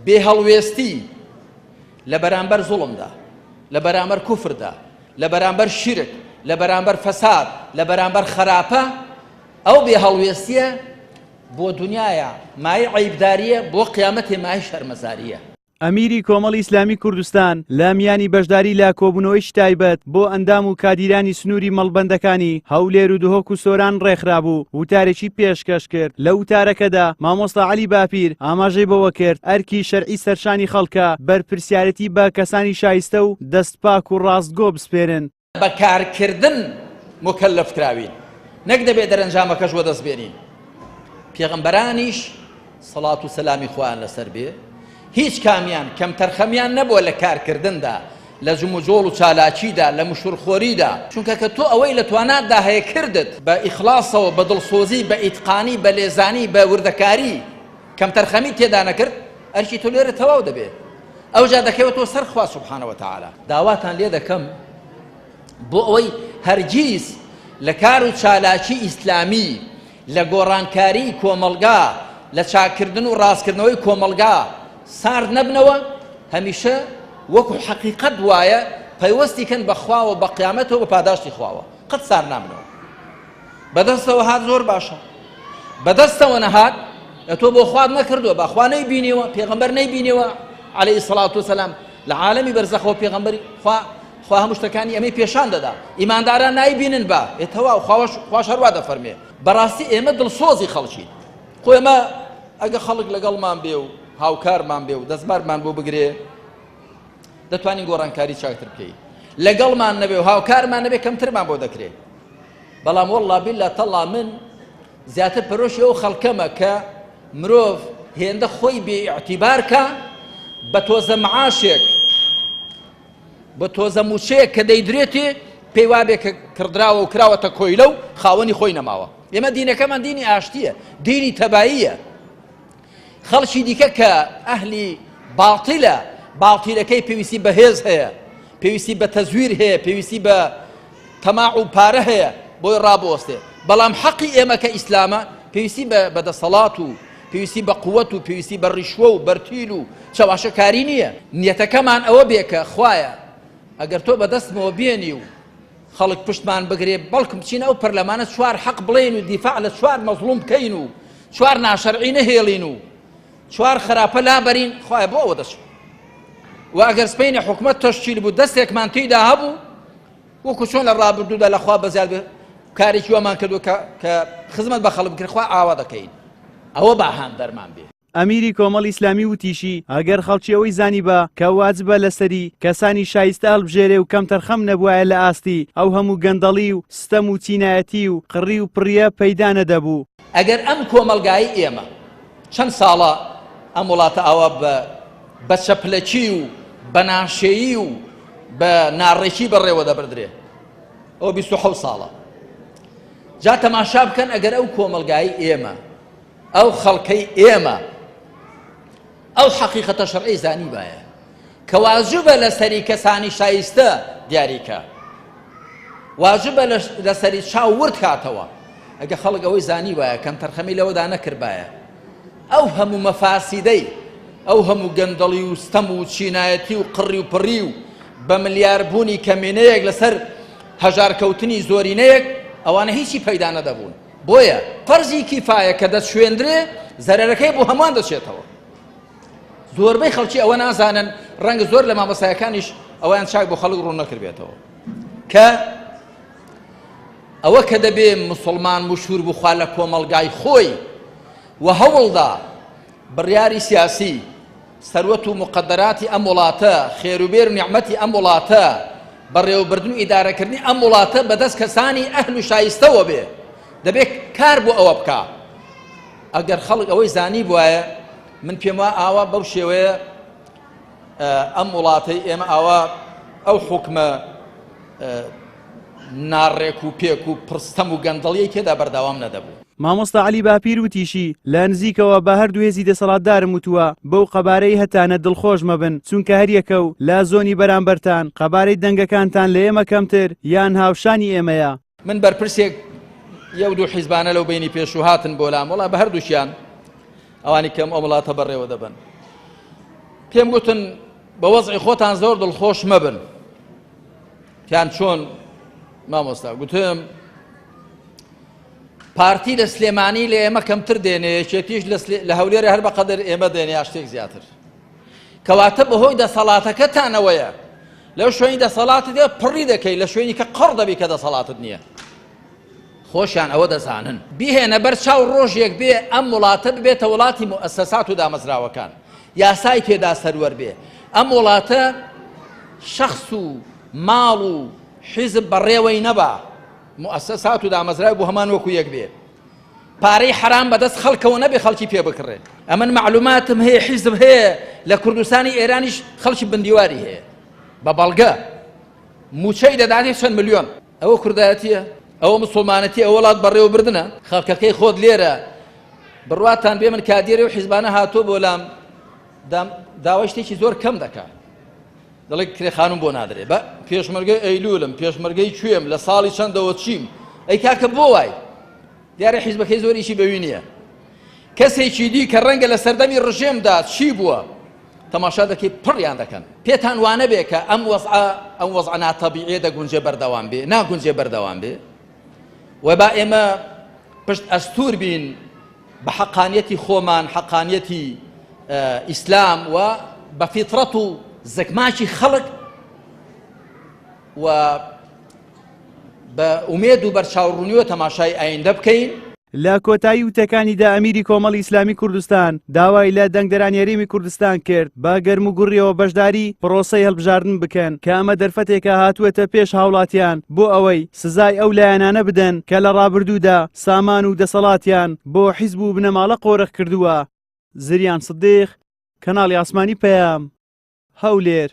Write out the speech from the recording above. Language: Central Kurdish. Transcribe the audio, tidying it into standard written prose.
بێهەڵوێستی لە بەرامبەر زوڵمدا، لە بەرامبەر کوفردا، لە بەرامبەر شیرک، لە بەرامبەر فەساد، لە بەرامبەر خەراپە، ئەو بێهەڵوێستیە بۆ دونیایە مایەی عەیبداریە، بۆ قیامەتێ مایەی شەرمەزاریە. ئەمیری کۆمەڵی ئیسلامی کوردستان لە میانی بەشداری لە کۆبوونەوەیەکی تایبەت بۆ ئەندام و کادیرانی سنووری مەڵبەندەکانی هەولێر و دهۆک و سۆران ڕێکخرابوو وتارێکی پێشکەش کرد. لە وتارەکەدا مامۆستا عەلی باپیر ئاماژەی بەوە کرد ئەرکی شەرعی سەرشانی خەڵکە بەرپرسیارێتی بە کەسانی شایستە و دەستپاک و ڕاستگۆ بسپێرن. بە کارکردن موکەلەف کراوین نەک دەبێت دەرەنجامەکەش وەدەست بێنین. پێغەمبەرانیش سەڵات و سەلامی خوایان لەسەر بێ هیچ کامیان کەمتەرخەمیان نەبووە لە کارکردندا، لە جموجۆڵ و چالاکیدا، لە مشوورخۆریدا، چونکە کە تۆ ئەوەی لە تواناتدا هەیە کردت بە ئیخلاسەوە، بە دڵسۆزی، بە ئیتقانی، بە لێزانی، بە وردەکاری، کەمتەرخەمی تێدا نەکرد، ئەرکی تۆ لێرە تەواو دەبێ. ئەوجا دەکەوێتەوە سەر خوا سبحانە وتعالی. داواتان لێ دەکەم بۆ ئەوەی هەرگیز لە کار و چالاکی ئیسلامی، لە گۆڕانکاریی کۆمەڵگا، لە چاککردن و ڕاستکردنەوەی کۆمەڵگا سارد نەبنەوە، هەمیشە وەکو حەقیقەت وایە پەیوەستی کەن بە خواوە، بە قیامەتەوە، بە پاداشتی خواوە، قەت سارد نابنەوە. بەدەستەوە هات زۆر باشە، بەدەستەوە نەهات تۆ بۆ خوات نەکردووە، با خوا نەیبینیوە، پێغەمبەر نەیبینیوە عەلەیهی سڵات وسەلام لە عالەمی بەرزەخەوە پێغەمبەری خوا خوا هەموو شتەکانی ئەمەی پێشان دەدا ئیمانداران نایبینن با ئێ تەواو خواش خواش هەروا دەفەرمێ بەڕاستی ئێمە دڵسۆزی خەڵکین خۆ ئێمە ئەگە خەڵک لەگەڵمان بێ و هاوکارمان بێ و دەستبارمان بۆ بگرێ دەتوانین گۆڕانکاری چاکتر بکەین لەگەڵمان نەبێ و هاوکارمان نەبێ کەمترمان بۆ دەکرێت بەڵام والله بالله تەڵا من زیاتر پەرۆشی ئەو خەڵکەمە کە مرۆڤ هێندە خۆی بێ ئیعتیبار کا بە تۆزە معاشێک بە تۆزە موچەیەک کە دەیدرێتێ پێی وابێ کە کڕدراوە و کراوەتە کۆیلە و خاوەنی خۆی نەماوە. ئێمە دینەکەمان دینی ئاشتییە، دینی تەباییە. خەڵکی دیکە کە ئەهلی باتیلە، باتیلەکەی پێویستی بە هێز هەیە، پێویستی بە تەزویر هەیە، پێویستی بە تەماع و پارە هەیە بۆی ڕابوەستێ. بەڵام حەقی ئێمە کە ئیسلامە پێویستی بە دەسەڵات و پێویستی بە قوت و پێویستی بە ڕیشوە و بەرتیل و چەواشەکاری نییە. نیەتەکەمان ئەوە بێ کە خوایە ئەگەر تۆ بەدەستمەوە بێنی و خەڵک پشتمان بگرێ بەڵکم بچینە ئەو پەرلەمانە چوار حەق بڵێین و دیفاع لە چوار مەزڵوم بکەین و چوار ناشەرعی نەهێڵین و چوار خراپە لابەرین، خوایە بۆ ئەوە دەچم. و ئەگەر سبەینێ حکومەت تەشکیل بوو دەستێکمان تێیدا هەبوو وەکو چۆن لە ڕابردوودا لە خوا بەزیاد بێ کارێکی وامان کردووە کە کە خزمەت بە خەڵک بکرێت خوا ئاوا دەکەین ئەوە با هاندەرمان بێ. ئەمیری کۆمەڵی ئیسلامی وتیشی، ئەگەر خەڵکی ئەوەی زانیبا کە واجبە لەسەری کەسانی شایستە هەڵبژێرێ و کەمتەرخەم نەبوایە لە ئاستی ئەو هەموو گەندەڵی و ستەم و چینایەتی و قڕی و پڕیە پەیدا نەدەبوو. ئەگەر ئەم کۆمەڵگایەی ئێمە چەند ساڵە ئەم وڵاتە ئاوا بە بە چەپلەکی و بە ناشێیی و بە ناڕێکی بەڕێوە دەبردرێ ئەوە 27 ساڵە جا تەماشا بکەن ئەگەر ئەو کۆمەڵگای ئێمە ئەو خەڵکەی ئێمە ئەو حەقیقەتە شەرعی زانیبایە کە واجبە لەسەری کەسانی شایستە دیاریکە واجبە لەسەری چاو ورد کاتەوە ئەگە خەڵک ئەوەی زانیبایە کەمتەرخەمی لەوەدا نەکردبایە ئەو هەموو مەفاسیدەی ئەو هەموو گەندەڵی و ستەم و چینایەتی و قڕی و پڕی و بە ملیاربوونی کەمینەیەک لەسەر هەژارکەوتنی زۆرینەیەک ئەوانە هیچی پەیدا نەدەبوون بۆیە فەرزی کیفایە کە دەچوێندرێ زەرەرەکەی بۆ هەمووان دەچێتەوە زۆربەی خەڵکی ئەوە نازانن ڕەنگە زۆر لە مامۆستایەکانیش ئەویان چاک بۆ خەڵک ڕوون نەکردبێتەوە کە ئەوە کە دەبێ مسلمان مشهور بخوا لە کۆمەڵگای خۆی و هەوڵدا بڕیاری سیاسی سەروەت و مقدراتی ئەم وڵاتە خێروبێر و نیعمەتی ئەم وڵاتە بەڕێوەبردن و ئیدارەکردنی ئەم وڵاتە بەدەست کەسانی ئەهل و شایستەوە بێ دەبێت کار بۆ ئەوە بکا ئەگەر خەڵک ئەوەی زانی بواە من پێم وا ئاوا بەو شێوەیە ئەم وڵاتەی ئێمە ئاوا ئەو حکومە ناڕێک و پێک و پڕستەم و گەندەڵیی تێدا بەردەوام نەدەبوو. مامۆستا عەلی باپیر وتیشی، لە نزیکەوە بە هەردوو هێزی دەسەڵاتدارم وتووە بەو قەبارەی هەتانە دڵخۆش مەبن، چونکە هەریەکە و لە زۆنی بەرامبەرتان قەبارەی دەنگەکانتان لە ئێمە کەمتر یان هاوشانی ئێمەیە. من بەرپرسێک یەو دوو حیزبانە لەو بەینی پێشوو هاتن بۆ لام، وەڵا بە هەردووکیان ئەوانی کەم ئەم وڵاتە بەڕێوە دەبەن. پێم گوتن بە وەزعی خۆتان زۆر دڵخۆش مەبن. تیان چۆن مامۆستا؟ گوتم پارتی لە سلێمانی لە ئێمە کەمتر دێنێ، یەکێتیش لە هەولێرە هەر بەقەدەر ئێمە دێنێ یا شتێک زیاتر. کەواتە بەهۆی دەسەڵاتەکەتانەوەیە لەو شوێنی دەسەڵاتت دێ پڕی دەکەی، لە شوێنی کە قڕ دەبی کە دەسەڵاتت نییە. خۆشیان ئەوە دەزانن. بیهێنە بەر چاو ڕۆژێک بێ ئەم وڵاتە ببێتە وڵاتی موئەسەسات و دامەزراوەکان، یاسای تێدا سەروەر بێ، ئەم وڵاتە شەخس و ماڵ و حیزب بەڕێوەی نەبا، موئەسەسات و دامەزراوی بۆ هەمان وەکو یەک بێ، پارەی حەرام بەدەست خەڵکەوە نەبێ خەڵکی پێ بکڕێ. ئەمن مەعلوماتم هەیە حیزب هەیە لە کوردستانی ئێرانیش خەڵکی بندیواری هەیە بە بەڵگە موچەی دەداتێ چەند ملیۆن. ئەوە کوردایەتیە؟ ئەوە مسوڵمانەتی؟ ئەوە وڵات بەڕێوەبردنە؟ خەڵکەکەی خۆت لێرە بڕواتان بێ من کادێرێ و حیزبانە هاتۆ بۆ لام داوای شتێکی زۆر کەم دەکا، دەڵێ کرێ خانوم بۆ نادرێ، بە پێشمەرگەی ئەیلولم، پێشمەرگەی کوێم، لە ساڵی چەندەوە چیم، ئەی کاکە بۆ وای؟ دیارە حیزبەکەی زۆر ئیشی بەوی نییە. کەسێکی دی کە ڕەنگە لە سەردەمی ڕژێمدا چی بووە تەماشا دەکەی پڕیان دەکەن. پێتان وانەبێ کە ئەم وەزعە، ئەم وەزعە ناتەبیعیە دەگونجێ بەردەوام بێ؟ ناگونجێ بەردەوام بێ. و با ئێمە پشت ئەستور بین بە حەقانیەتی خۆمان، حەقانیەتی ئیسلام و بە فیتڕەت و زگماکی خەڵک و بە ئومێد و بەرچاوڕوونیەوە تەماشای ئایندە بکەین. لە کۆتایی وتەکانیدا ئەمیری کۆمەڵی ئیسلامی کوردستان داوای لە دەنگدەرانی هەرێمی کوردستان کرد بە گەرموگوڕیەوە بەشداری پرۆسەی هەڵبژاردن بکەن کە ئەمە دەرفەتێکە هاتووەتە پێش هاوڵاتیان بۆ ئەوەی سزای ئەو لایەنانە بدەن کە لە ڕابردوودا سامان و دەسەڵاتیان بۆ حیزب و بنەماڵە قۆرخ کردووە. زریان سدیق، کەناڵی ئاسمانی پەیام، هەولێر.